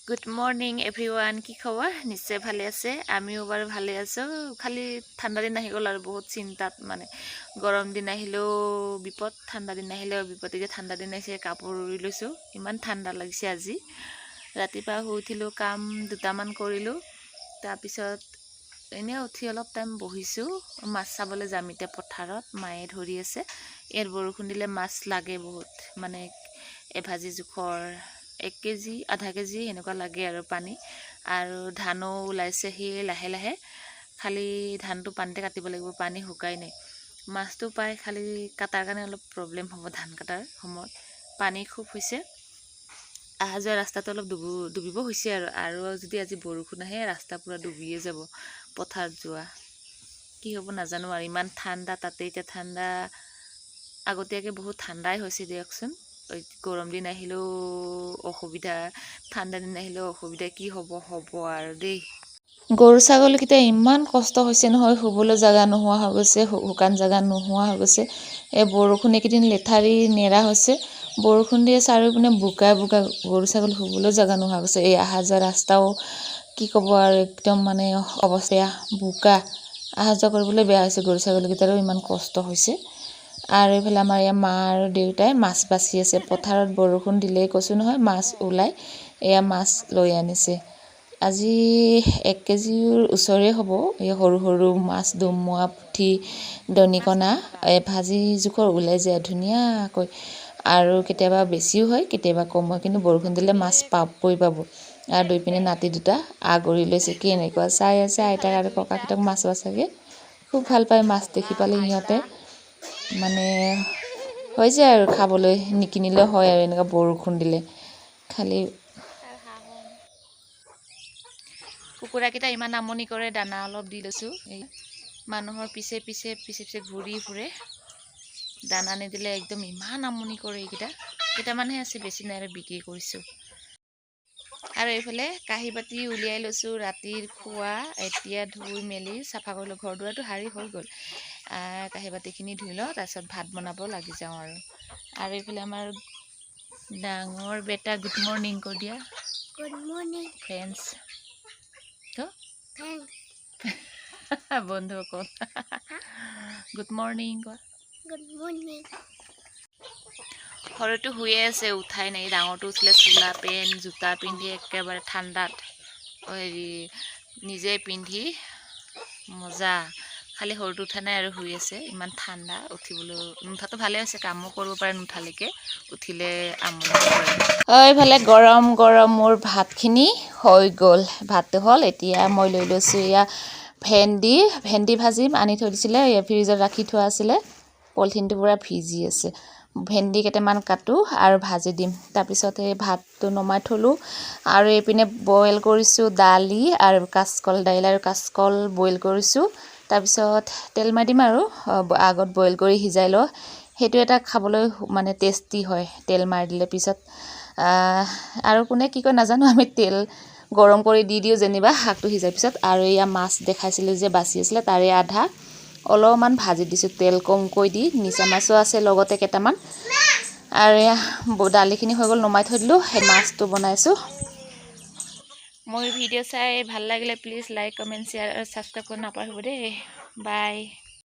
Good morning everyone. কি খবৰ? নিশ্চয় ভালে আছে। আমিও বাৰু ভালে আছোঁ। খালি ঠাণ্ডা দিন আহি গ'ল আৰু বহুত চিন্তাত। মানে গৰম দিন আহিলেও বিপদ, ঠাণ্ডা দিন আহিলেও বিপদ। এতিয়া ঠাণ্ডা দিন আহিছে, কাপোৰ উৰি লৈছোঁ। ইমান ঠাণ্ডা লাগিছে আজি। ৰাতিপুৱা শুই উঠিলোঁ, কাম দুটামান কৰিলোঁ। তাৰপিছত এনেই উঠি অলপ টাইম বহিছোঁ। মাছ চাবলৈ যাম এতিয়া পথাৰত। মায়ে ধৰি আছে। ইয়াত বৰষুণ দিলে মাছ লাগে বহুত, মানে এভাজি জোখৰ, 1 কেজি, আধা কেজি এনেকুৱা লাগে আৰু পানী। আৰু ধানো ওলাইছেহি লাহে লাহে। খালি ধানটো পানীতে কাটিব লাগিব, পানী শুকাই নাই। মাছটো পাই, খালি কাটাৰ কাৰণে অলপ প্ৰব্লেম হ'ব। ধান কটাৰ সময়ত পানী খুব হৈছে। অহা যোৱা ৰাস্তাটো অলপ ডুবিব হৈছে আৰু আৰু যদি আজি বৰষুণ আহে, ৰাস্তা পূৰা ডুবিয়ে যাব। পথাৰত যোৱা কি হ'ব নাজানো আৰু। ইমান ঠাণ্ডা তাতে এতিয়া ঠাণ্ডা আগতীয়াকৈ বহুত ঠাণ্ডাই হৈছে দিয়কচোন। গৰম দিন আহিলেও অসুবিধা, ঠাণ্ডা দিন আহিলেও অসুবিধা। কি হ'ব হ'ব আৰু দেই। গৰু ছাগলীকেইটা ইমান কষ্ট হৈছে নহয়, শুবলৈ জেগা নোহোৱা হৈ গৈছে, শুকান জেগা নোহোৱা হৈ গৈছে। এই বৰষুণ এইকেইদিন লেঠাৰি নেৰা হৈছে। বৰষুণ দিয়ে চাৰিওপিনে বোকাই বোকা, গৰু ছাগলী শুবলৈ জেগা নোহোৱা গৈছে। এই অহা যোৱা ৰাস্তাও কি ক'ব আৰু, একদম মানে অৱস্থা বোকা, অহা যোৱা কৰিবলৈ বেয়া হৈছে। গৰু ছাগলীকেইটাৰো ইমান কষ্ট হৈছে। আৰু এইফালে আমাৰ ইয়াৰ মা আৰু দেউতাই মাছ বাছি আছে। পথাৰত বৰষুণ দিলেই কৈছোঁ নহয় মাছ ওলায়। এয়া মাছ লৈ আনিছে আজি, 1 কেজিৰ ওচৰে হ'ব। এই সৰু সৰু মাছ, ডুমুৱা, পুঠি, দনিকণা, এই ভাজি জোখৰ ওলাই যায় ধুনীয়াকৈ। আৰু কেতিয়াবা বেছিও হয়, কেতিয়াবা কম হয়, কিন্তু বৰষুণ দিলে মাছ পাবই পাব। আৰু দুইপিনে নাতি দুটা আগুৰি লৈছে। কেনেকুৱা চাই আছে আইতাক আৰু ককাকহঁতক মাছ বাচাকৈ। খুব ভাল পায় মাছ দেখি পালে সিহঁতে। মানে হৈ যায় আৰু, খাবলৈ নিকিনিলেও হয় আৰু এনেকুৱা বৰষুণ দিলে। খালি কুকুৰাকেইটা ইমান আমনি কৰে, দানা অলপ দি লৈছোঁ। এই মানুহৰ পিছে পিছে পিছে পিছে ঘূৰি ফুৰে। দানা নিদিলে একদম ইমান আমনি কৰে। এইকেইটা কেইটামানহে আছে, বেছি নাই আৰু বিক্ৰী কৰিছোঁ। আৰু এইফালে কাঁহী বাতি উলিয়াই লৈছোঁ। ৰাতিৰ খোৱা এতিয়া ধুই মেলি চাফা কৰিলোঁ। ঘৰ দুৱাৰটো সাৰি হৈ গ'ল। কাঁহী বাতিখিনি ধুই লওঁ, তাৰপিছত ভাত বনাব লাগি যাওঁ আৰু। আৰু এইফালে আমাৰ ডাঙৰ বেটা, গুড মৰ্ণিং কৈ দিয়া। Good morning. Friends তো। Thanks. বন্ধুসকল, গুড মৰ্ণিং কোৱা। Good morning. সৰুটো শুয়ে আছে, উঠাই নাই। ডাঙৰটো উঠিলে, চোলা পেণ্ট জোতা পিন্ধি একেবাৰে ঠাণ্ডাত হেৰি নিজে পিন্ধি মজা। খালি সৰুটো উঠা নাই আৰু শুই আছে। ইমান ঠাণ্ডা, উঠিবলৈ নুঠাটো ভালে হৈছে, কামো কৰিব পাৰে নুঠালৈকে। উঠিলে আমনি কৰে। এইফালে গৰম গৰম মোৰ ভাতখিনি হৈ গ'ল। ভাতটো হ'ল, এতিয়া মই লৈ লৈছোঁ এয়া ভেন্দি। ভেন্দি ভাজিম, আনি থৈ দিছিলে, এয়া ফ্ৰিজত ৰাখি থোৱা আছিলে। পলিথিনটো পূৰা ভিজি আছে। ভেন্দি কেইটামান কাটো আৰু ভাজি দিম। তাৰপিছত এই ভাতটো নমাই থ'লোঁ। আৰু এইপিনে বইল কৰিছোঁ দালি আৰু কাচকল, দাইল আৰু কাচকল বইল কৰিছোঁ। তাৰপিছত তেল মাৰি দিম আৰু আগত বইল কৰি সিজাই লওঁ। সেইটো এটা খাবলৈ মানে টেষ্টি হয় তেল মাৰি দিলে পিছত। আৰু কোনে কি কয় নাজানো, আমি তেল গৰম কৰি দি দিওঁ যেনিবা শাকটো সিজাৰ পিছত। আৰু এয়া মাছ দেখাইছিলোঁ যে বাচি আছিলে, তাৰে আধা অলপমান ভাজি দিছোঁ তেল কমকৈ দি। মিছা মাছো আছে লগতে কেইটামান। আৰু এয়া দালিখিনি হৈ গ'ল, নমাই থৈ দিলোঁ। সেই মাছটো বনাইছোঁ। মোৰ ভিডিঅ' চাই ভাল লাগিলে প্লিজ লাইক, কমেণ্ট, শ্বেয়াৰ আৰু ছাবস্ক্ৰাইব কৰিব নাপাহৰিব দেই। বাই।